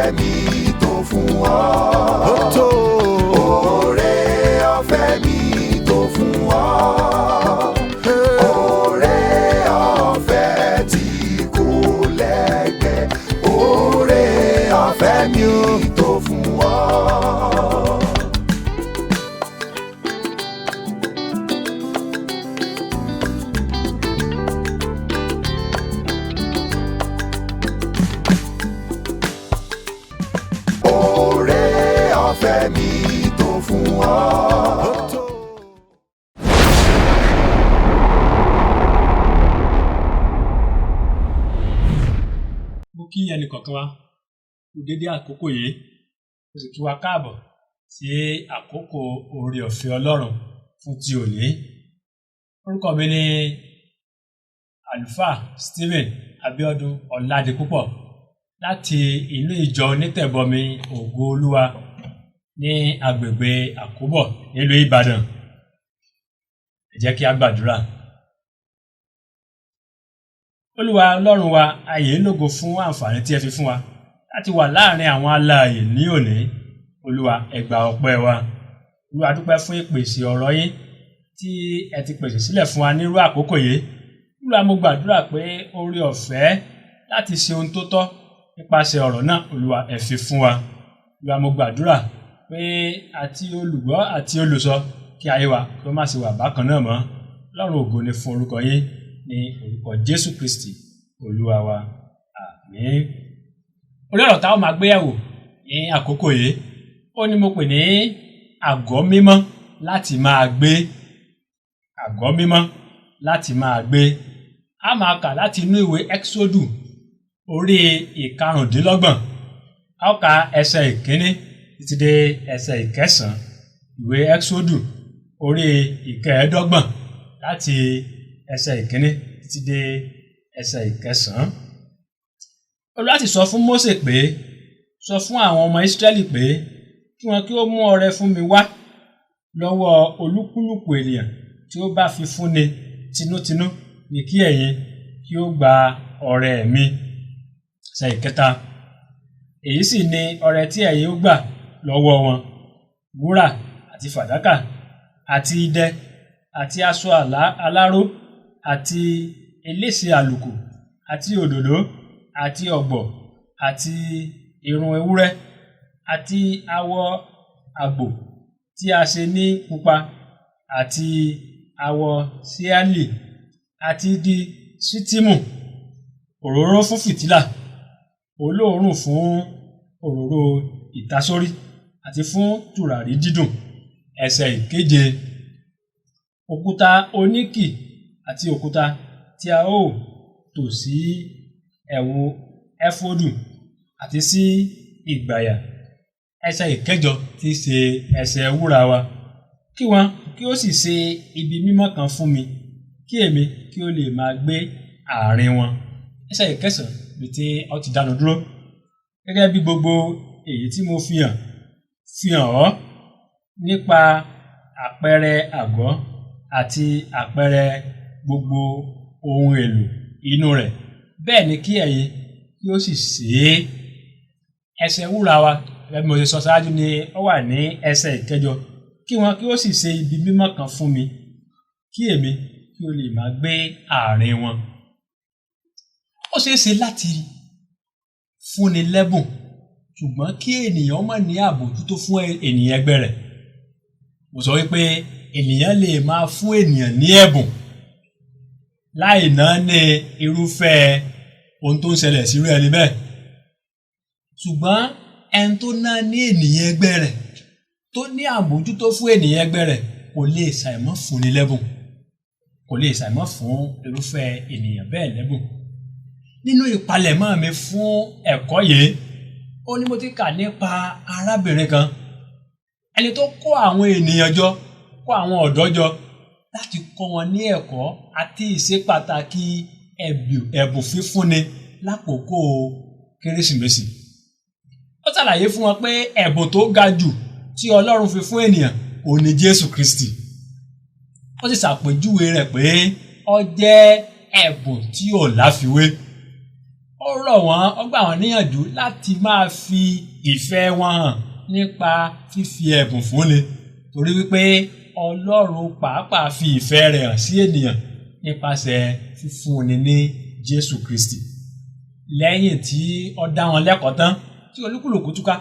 Ọ̀fẹ́ mi tó fún ọ. Ó tó. Oore ọ̀fẹ́ mi tó fún ọ. Oore ọ̀fẹ́ tí kò lẹ́gbẹ́. Oore ọ̀fẹ́ mi tó fún ọ. Oore ọ̀fẹ́ mi tó fún ọ. Ó tó. Mo kí ẹnìkọ̀ọ̀kan wa kú dédé àkókò yìí, mo sì kí wa káàbọ̀ sí àkókò oore ọ̀fẹ́ Ọlọ́run fún ti òní. Orúkọ mi ni Àlùfáà Stephen Abiodun Ọládipúpọ̀ láti inú ìjọ onítẹ̀bọmi Ògo Olúwa ní agbègbè Àkóbọ̀ nílùú Ìbàdàn. Ẹ jẹ́ kí a gbàdúrà. Olúwa Ọlọ́run wa, a yìn yín lógo fún àǹfààní tí ẹ fi fún wa láti wà láàrin àwọn alààyè ní òní. Olúwa, ẹ gba ọpẹ́ wa. Olúwa, a dúpẹ́ fún ìpèsè ọ̀rọ̀ yín tí ẹ ti pèsè sílẹ̀ fún wa nírú àkókò yìí. Olúwa, mo gbàdúrà pé oore ọ̀fẹ́ láti ṣe ohun tó tọ́ nípasẹ̀ ọ̀rọ̀ náà, Olúwa, ẹ fi fún wa. Olúwa, mo gbàdúrà pé àti olùgbọ́ àti olùsọ, kí ayé wa kí ó má ṣe wà bákan náà mọ́. Ọlọ́run, ògo ni fún orúkọ yín, ní orúkọ Jésù Kristi Olúwa wa. Àmín. Orí ọ̀rọ̀ táwọn máa gbéyẹ̀wò ní àkókò yìí, ó ní mo pè ní àgọ́ mímọ́ láti máa gbé. Àgọ́ mímọ́ láti máa gbé. A máa kà láti inú ìwé Ẹ́xódù orí 25. A ó ka ẹsẹ̀ 1 títí dé ẹsẹ̀ 9. Ìwé Ẹ́xódù orí 25, láti ẹsẹ̀ 1 títí dé ẹsẹ̀ 9. Olúwa sì sọ fún Mósè pé, sọ fún àwọn ọmọ Ísírẹ́lì pé kí wọn kí ó mú ọrẹ fún mi wá lọ́wọ́ olúkúlùkù ènìyàn tí ó bá fi fúnni tinútinú ni kí ẹ̀yin kí ó gba ọrẹ mi. Ẹsẹ̀ 3. Èyí sì ni ọrẹ tí ẹ̀yin ó gbà lọ́wọ́ wọn: wúrà àti fàdákà àti idẹ àti aṣọ àlá aláró àti elése àlùkò àti òdòdó àti ọ̀gbọ̀ àti irun ewúrẹ́ àti awọ àgbò tí a ṣe ní pupa àti awọ síálì àti igi ṣíttímù, òróró fún fìtílà, olóòórùn fún òróró ìtasórí àti fún tùràrí dídùn. Ẹsẹ̀ 7. Òkúta oníkì àti òkúta tí a ó tò sí ẹ̀wù éfódù àti sí ìgbàyà. Ẹsẹ̀ 8 tí í ṣe ẹsẹ̀ wúrà wa. Kí wọn kí ó sì ṣe ibi mímọ́ kan fún mi, kí èmi kí ó lè máa gbé àárín wọn. Ẹsẹ̀ 9 ibi tí a ó ti dánu dúró. Gẹ́gẹ́ bí gbogbo èyí tí mo fi hàn ọ́ nípa àpẹẹrẹ àgọ́ àti àpẹẹrẹ gbogbo ohun èlò inú rẹ̀, bẹ́ẹ̀ ni kí ẹ̀yin kí ó sì ṣe é. Ẹsẹ̀ wúrà wa, gẹ́gẹ́ bí mo ṣe sọ ṣáájú, ni ó wà ní ẹsẹ̀ 8. Kí wọn kí ó sì ṣe ibi mímọ́ kan fún mi, kí èmi kí ó lè máa gbé àárín wọn. Ó ṣeé ṣe láti fúnni lẹ́bùn, ṣùgbọ́n kí ènìyàn má ní àbójútó fún ènìyàn ẹgbẹ́ rẹ̀. Mo sọ wípé ènìyàn lè máa fún ènìyàn ní ẹ̀bùn láì náà ní irúfẹ́ ohun tó ń ṣẹlẹ̀ sírú ẹni bẹ́ẹ̀. Ṣùgbọ́n ẹni tó náà ní ènìyàn ẹgbẹ́ rẹ̀, tó ní àbójútó fún ènìyàn ẹgbẹ́ rẹ̀, kò lè ṣàìmọ́ fúnni lẹ́bùn. Kò lè ṣàìmọ́ fún irúfẹ́ ènìyàn bẹ́ẹ̀ lẹ́bùn. Nínú ìpalẹ̀mọ́ mi fún ẹ̀kọ́ yìí, ó ní mo ti kà nípa arábìnrin kan, ẹni tó kó àwọn ènìyàn jọ, kó àwọn ọ̀dọ́ jọ láti kọ́ wọn ní ẹ̀kọ́ àti ìṣe pàtàkì ẹ̀bùn fífúnni lákòókò Kérésìmesì. Ó ṣàlàyé fún wọn pé ẹ̀bùn tó ga jù tí Ọlọ́run fi fún ènìyàn òun ni Jésù Kristi. Ó sì ṣàpèjúwe rẹ̀ pé ó jẹ́ ẹ̀bùn tí ò láfiwé. Ó rọ̀ wọ́n, ó gbà wọ́n níyànjú láti máa fi ìfẹ́ wọn hàn nípa fífi ẹ̀bùn fúnni, torí wípé Ọlọ́run pàápàá fi ìfẹ́ rẹ̀ hàn sí ènìyàn nípasẹ̀ fífúnni ní Jésù Kristi. Lẹ́yìn tí ó dá wọn lẹ́kọ̀ọ́ tán tí olúkúlùkù túká,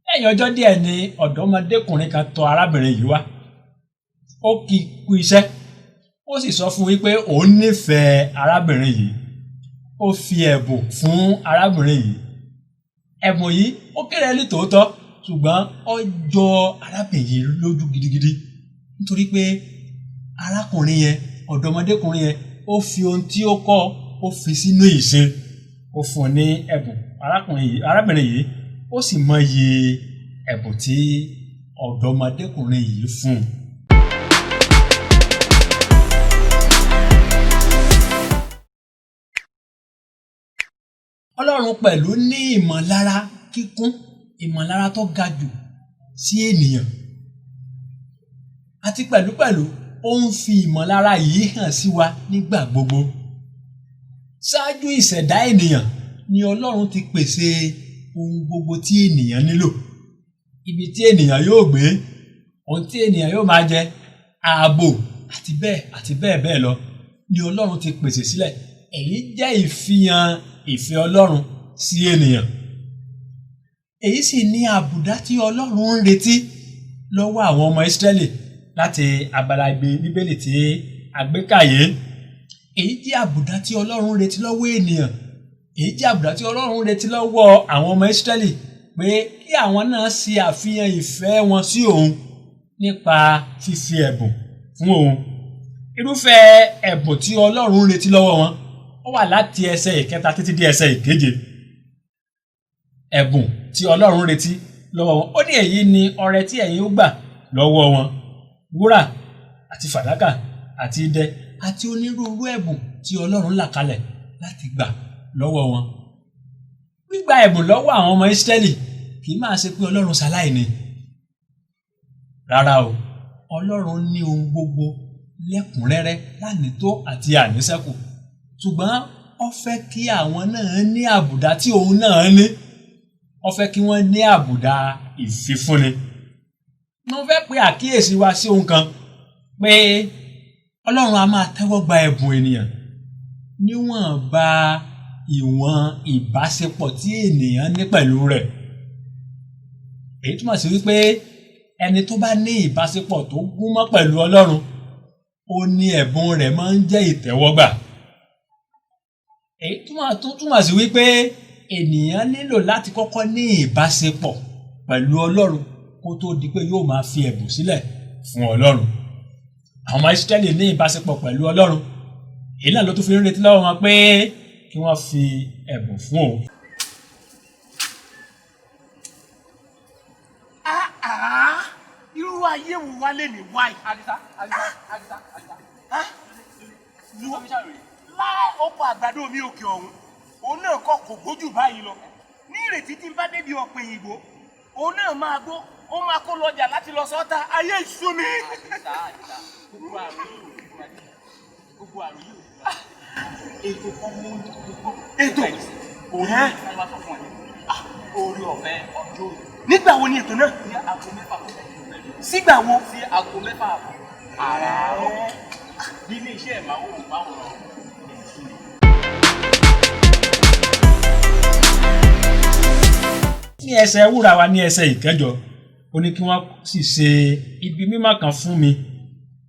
lẹ́yìn ọjọ́ díẹ̀ ni ọ̀dọ́mọdékùnrin kan tọ̀ arábìnrin yìí wá. Ó kí i kú iṣẹ́, ó sì sọ fún wípé òun nífẹ̀ẹ́ arábìnrin yìí. Ó fi ẹ̀bùn fún arábìnrin yìí. Ẹ̀bùn yìí ó kéré ní tòótọ́, ṣùgbọ́n ó jọ arábìnrin yìí lójú gidigidi, nítorí pé arákùnrin yẹn, ọ̀dọ́mọdékùnrin yẹn, ó fi ohun tí ó kọ́ ó fi sínú ìṣe. Ó fún un ní ẹ̀bùn. Arákùnrin yìí, arábìnrin yìí, ó sì mọyì ẹ̀bùn tí ọ̀dọ́mọdékùnrin yìí fún un. Ọlọ́run pẹ̀lú ní ìmọ̀lára kíkún, ìmọ̀lára tó ga jù sí ènìyàn. Àti pẹ̀lúpẹ̀lú, ó ń fi ìmọ̀lára yìí hàn sí wa nígbà gbogbo. Ṣáájú ìṣẹ̀dá ènìyàn ni Ọlọ́run ti pèsè ohun gbogbo tí ènìyàn nílò. Ibi tí ènìyàn yóò gbé, ohun tí ènìyàn yóò máa jẹ, ààbò àti bẹ́ẹ̀ bẹ́ẹ̀ lọ ni Ọlọ́run ti pèsè sílẹ̀. Èyí jẹ́ ìfihàn ìfẹ́ Ọlọ́run sí ènìyàn. Èyí sì ní àbùdá tí Ọlọ́run ń retí lọ́wọ́ àwọn ọmọ Ísírẹ́lì láti abala ibi Bíbélì tí a gbé kà yìí. Èyí jẹ́ àbùdá tí Ọlọ́run ń retí lọ́wọ́ ènìyàn. Èyí jẹ́ àbùdá tí Ọlọ́run ń retí lọ́wọ́ àwọn ọmọ Ísírẹ́lì pé kí àwọn náà ṣe àfihàn ìfẹ́ wọn sí òun nípa fífi ẹ̀bùn fún òun. Irúfẹ́ ẹ̀bùn tí Ọlọ́run ń retí lọ́wọ́ wọn ó wà láti ẹsẹ̀ ìkẹta títí dé ẹsẹ̀ ìkeje. Ẹ̀bùn tí Ọlọ́run ń retí lọ́wọ́ wọn. Ó ní èyí ni ọrẹ tí ẹ̀yin ó gbà lọ́wọ́ wọn: wúrà àti fàdákà àti idẹ àti onírúurú ẹ̀bùn tí Ọlọ́run là kalẹ̀ láti gbà lọ́wọ́ wọn. Gbígba ẹ̀bùn lọ́wọ́ àwọn ọmọ Ísírẹ́lì kì í máa ṣe pé Ọlọ́run ṣaláìní. Rárá o, Ọlọ́run ní ohun gbogbo lẹ́kùnrẹ́rẹ́ lánìtó àti àníṣẹ́kù. Ṣùgbọ́n ó fẹ́ kí àwọn náà ní àbùdá tí òun náà ní. Ó fẹ́ kí wọ́n ní àbùdá ìfifúnni. Mo fẹ́ pe àkíyèsí wa sí ohun kan pé Ọlọ́run a máa tẹ́wọ́ gba ẹ̀bùn ènìyàn níwọ̀nba ìwọ̀n ìbáṣepọ̀ tí ènìyàn ní pẹ̀lú rẹ̀. Èyí túmọ̀ sí wípé ẹni tó bá ní ìbáṣepọ̀ tó gúnmọ́ pẹ̀lú Ọlọ́run, ó ní ẹ̀bùn rẹ̀ máa ń jẹ́ ìtẹ́wọ́gbà. Èyí túmọ̀ sí wípé ènìyàn nílò láti kọ́kọ́ ní ìbáṣepọ̀ pẹ̀lú Ọlọ́run kó tó di pé yóò máa fi ẹ̀bùn sílẹ̀ fún Ọlọ́run. Àwọn ọmọ Ísírẹ́lì ní ìbáṣepọ̀ pẹ̀lú Ọlọ́run. Èyí náà ló tún fi ń retí lọ́wọ́ wọn pé kí wọ́n fi ẹ̀bùn fún òun. Irú ayé wo wá lè ní wáyé? Àdìsá, Àdìsá, Àdìsá, Àdìsá. Láì ọkọ̀ àgbàdo mi òkè ọ̀hún, òun náà kọ́ kò gbójú báyìí lọ. Ní ìrètí tí ń bá débi ọ̀pẹ̀ òyìnbó, òun náà máa gbó, ó máa kó lọ́jà láti lọ sọ́ta. Ayé ìṣú mi. Àdìsá, Àdìsá, gbogbo àrùn yìí ò ní fún Àdìsá. Gbogbo àrùn yìí ò ní fún Àdìsá. Ètò kan mú gbogbo. Ètò? Òun ní wọ́n máa sọ fún ẹ. Orí ọ̀fẹ́ ọjọ́ òní. Nígbà wo ni ètò náà? Ní aago 6 kọjá ìṣẹ́jú mẹ́rin. Sígbà wo? Sí aago 6 àbọ̀. Àràárọ̀. Ní ilé iṣẹ́ ìmáwòrán. Ní ẹsẹ̀ wúrà wa ní ẹsẹ̀ ìkẹjọ, ó ní kí wọ́n sì ṣe ibi mímọ́ kan fún mi,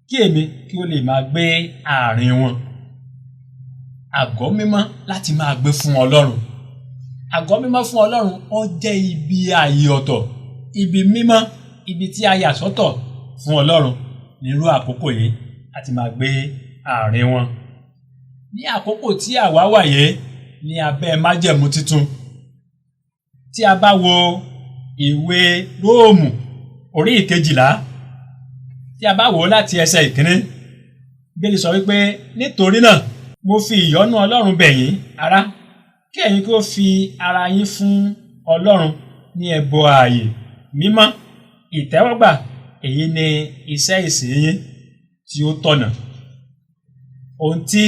kí èmi kí ó lè máa gbé àárín wọn. Àgọ́ mímọ́ láti máa gbé fún Ọlọ́run. Àgọ́ mímọ́ fún Ọlọ́run ó jẹ́ ibi ààyè ọ̀tọ̀, ibi mímọ́, ibi tí a yà sọ́tọ̀ fún Ọlọ́run nírú àkókò yìí láti máa gbé àárín wọn. Ní àkókò tí àwa wà yìí ní abẹ́ májẹ̀mú titun, tí a bá wo ìwé Róòmù orí 12, tí a bá wò ó láti ẹsẹ̀ ìkíní, Bíbélì sọ wípé nítorí náà mo fi ìyọ́nú Ọlọ́run bẹ̀ yín ará, kí ẹ̀yin kí ó fi ara yín fún Ọlọ́run ní ẹbọ ààyè mímọ́ ìtẹ́wọ́gbà, èyí ni iṣẹ́ ìsìn yín tí ó tọ̀nà. Ohun tí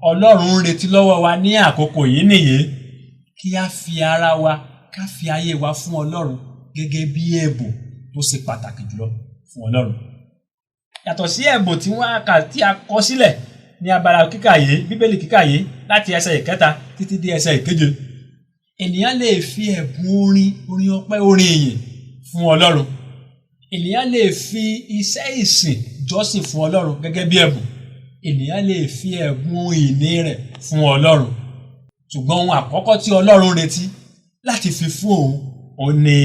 Ọlọ́run ń retí lọ́wọ́ wa ní àkókò yìí nìyí kí a fi ara wa, ká fi ayé wa fún Ọlọ́run gẹ́gẹ́ bí ẹ̀bùn tó ṣe pàtàkì jùlọ fún Ọlọ́run. Yàtọ̀ sí ẹ̀bùn tí wọ́n kà tí a kọ sílẹ̀ ní abala kíkà yìí, Bíbélì kíkà yìí láti ẹsẹ̀ ìkẹta títí dé ẹsẹ̀ ìkeje, ènìyàn lè fi ẹ̀bùn orin, orin ọpẹ́, orin ìyìn fún Ọlọ́run. Ènìyàn lè fi iṣẹ́ ìsìn jọ́sìn fún Ọlọ́run gẹ́gẹ́ bí ẹ̀bùn. Ènìyàn lè fi ẹ̀bùn ìní rẹ̀ fún Ọlọ́run. Ṣùgbọ́n ohun àkọ́kọ́ tí Ọlọ́run retí láti fi fún òun, òun ni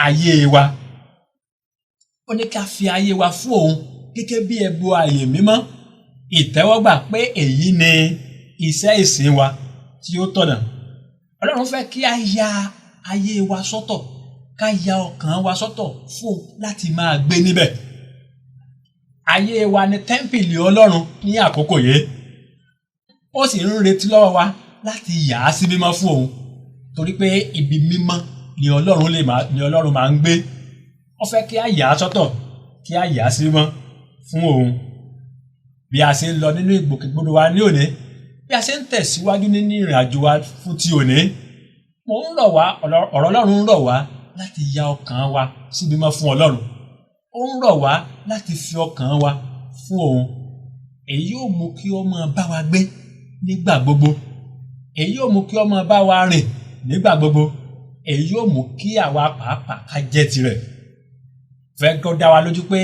ayé wa. Ó ní ká fi ayé wa fún òun gẹ́gẹ́ bí ẹ̀bùn ààyè mímọ́, ìtẹ́wọ́gbà pé èyí ni iṣẹ́ ìsìn wa tí ó tọ̀nà. Ọlọ́run fẹ́ kí a ya ayé wa sọ́tọ̀, ká ya ọkàn wa sọ́tọ̀ fún láti máa gbé níbẹ̀. Ayé wa ni tẹ́ḿpìlì Ọlọ́run ní àkókò yìí. Ó sì ń retí lọ́wọ́ wa láti yà á sí mímọ́ fún òun, torí pé ibi mímọ́ ni Ọlọ́run lè máa, ni Ọlọ́run máa ń gbé. Ó fẹ́ kí a yà á sọ́tọ̀, kí a yà á sí mímọ́ fún òun. Bí a ṣe ń lọ nínú ìgbòkègbodò wa ní òní, bí a ṣe ń tẹ̀síwájú nínú ìrìn àjò wa fún ti òní, mò ń rọ̀ wá, ọ̀rọ̀ Ọlọ́run ń rọ̀ wá láti ya ọkàn wa sí mímọ́ fún Ọlọ́run. Ó ń rọ̀ wá láti fi ọkàn wa fún òun. Èyí yóò mú kí ó máa bá wa gbé nígbà gbogbo. Èyí yóò mú kí ó máa bá wa rìn nígbà gbogbo. Èyí yóò mú kí àwa pàápàá ká jẹ́ tirẹ̀. Fẹ́ kó dá wa lójú pé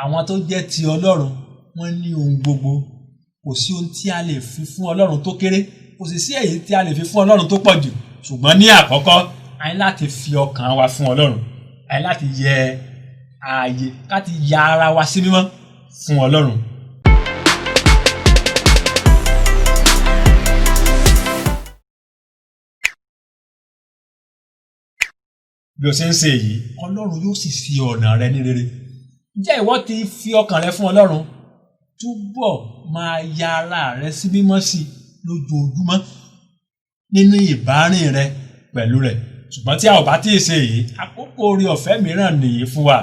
àwọn tó jẹ́ ti Ọlọ́run wọ́n ní ohun gbogbo. Kò sí ohun tí a lè fi fún Ọlọ́run tó kéré, kò sì sí èyí tí a lè fi fún Ọlọ́run tó pọ̀ jù. Ṣùgbọ́n ní àkọ́kọ́, a ní láti fi ọkàn wa fún Ọlọ́run. A ní láti yẹ ààyè láti ya ara wa sí mímọ́ fún Ọlọ́run. Bí o ṣe ń ṣe èyí, Ọlọ́run yóò sì ṣe ọ̀nà rẹ ní rere. Ǹjẹ́ ìwọ ti fi ọkàn rẹ fún Ọlọ́run? Túbọ̀ máa ya ara rẹ sí mímọ́ sí lójoojúmọ́ nínú ìbárìn rẹ pẹ̀lú rẹ̀. Ṣùgbọ́n tí a ò bá tíì ṣe èyí, àkókò oore ọ̀fẹ́ mìíràn nìyí fún wa.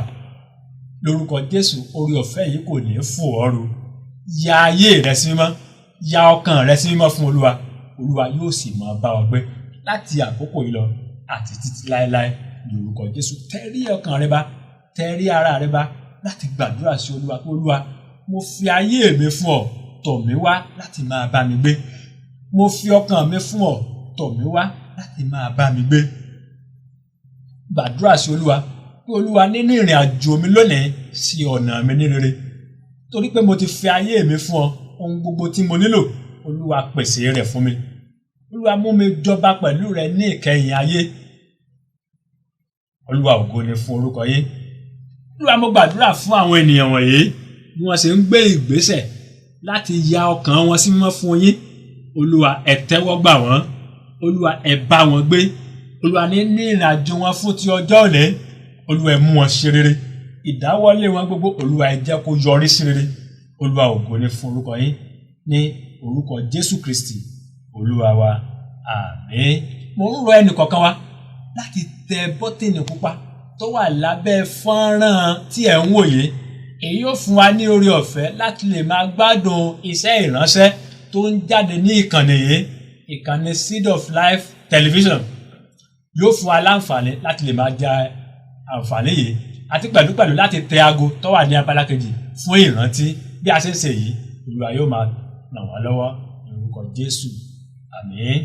Lórúkọ Jésù, oore ọ̀fẹ́ yìí kò ní fò ọ́ ru. Ya ayé rẹ sí mímọ́, ya ọkàn rẹ sí mímọ́ fún Olúwa. Olúwa yóò sì máa bá ọ gbé láti àkókò yìí lọ àti títí láéláé. Lórúkọ Jésù, tẹrí ọkàn rẹ bá, tẹrí ara rẹ bá láti gbàdúrà sí Olúwa pé Olúwa, mo fi ayé mi fún ọ, tọ̀ mí wá láti máa bá mi gbé. Mo fi ọkàn mi fún ọ, tọ̀ mí wá láti máa bá mi gbé. Gbàdúrà sí Olúwa pé Olúwa, nínú ìrìn àjò mi lónìí, ṣe ọ̀nà mi ní rere. Torí pé mo ti fi ayé mi fún ọ, ohun gbogbo tí mo nílò, Olúwa pèsè rẹ̀ fún mi. Olúwa mú mi jọba pẹ̀lú rẹ ní ìkẹyìn ayé. Olúwa, ògo ni fún orúkọ yín. Olúwa, mo gbàdúrà fún àwọn ènìyàn wọ̀nyí bí wọ́n ṣe ń gbé ìgbésẹ̀ láti ya ọkàn wọn sí mímọ́ fún yín. Olúwa, ẹ tẹ́wọ́ gbà wọ́n. Olúwa, ẹ bá wọn gbé. Olúwa, nínú ìrìn àjò wọn fún ti ọjọ́ òní, Olúwa, ẹ mú wọn ṣe rere. Ìdáwọ́lé wọn gbogbo, Olúwa, ẹ jẹ́ kó yọrí sí rere. Olúwa, ògo ni fún orúkọ yín ní orúkọ Jésù Kristi Olúwa wa. Àmín. Mo ń rọ ẹnì kọ̀ọ̀kan wa láti tẹ bọ́tìnì pupa tó wà lábẹ́ fọ́nrán tí ẹ̀ ń wò yìí. Èyí yóò fún wa ní oore ọ̀fẹ́ láti lè máa gbádùn iṣẹ́ ìránṣẹ́ tó ń jáde ní ìkànnì yìí, ìkànnì Seed of Life Television. Yóò fún wa láǹfààní láti lè máa jẹ àǹfààní yìí àti pẹ̀lúpẹ̀lú láti tẹ aago tó wà ní abala kejì fún ìrántí. Bí a ṣe ń ṣe yìí, Olúwa yóò máa ràn wá lọ́wọ́ ní orúkọ Jésù. Àmín.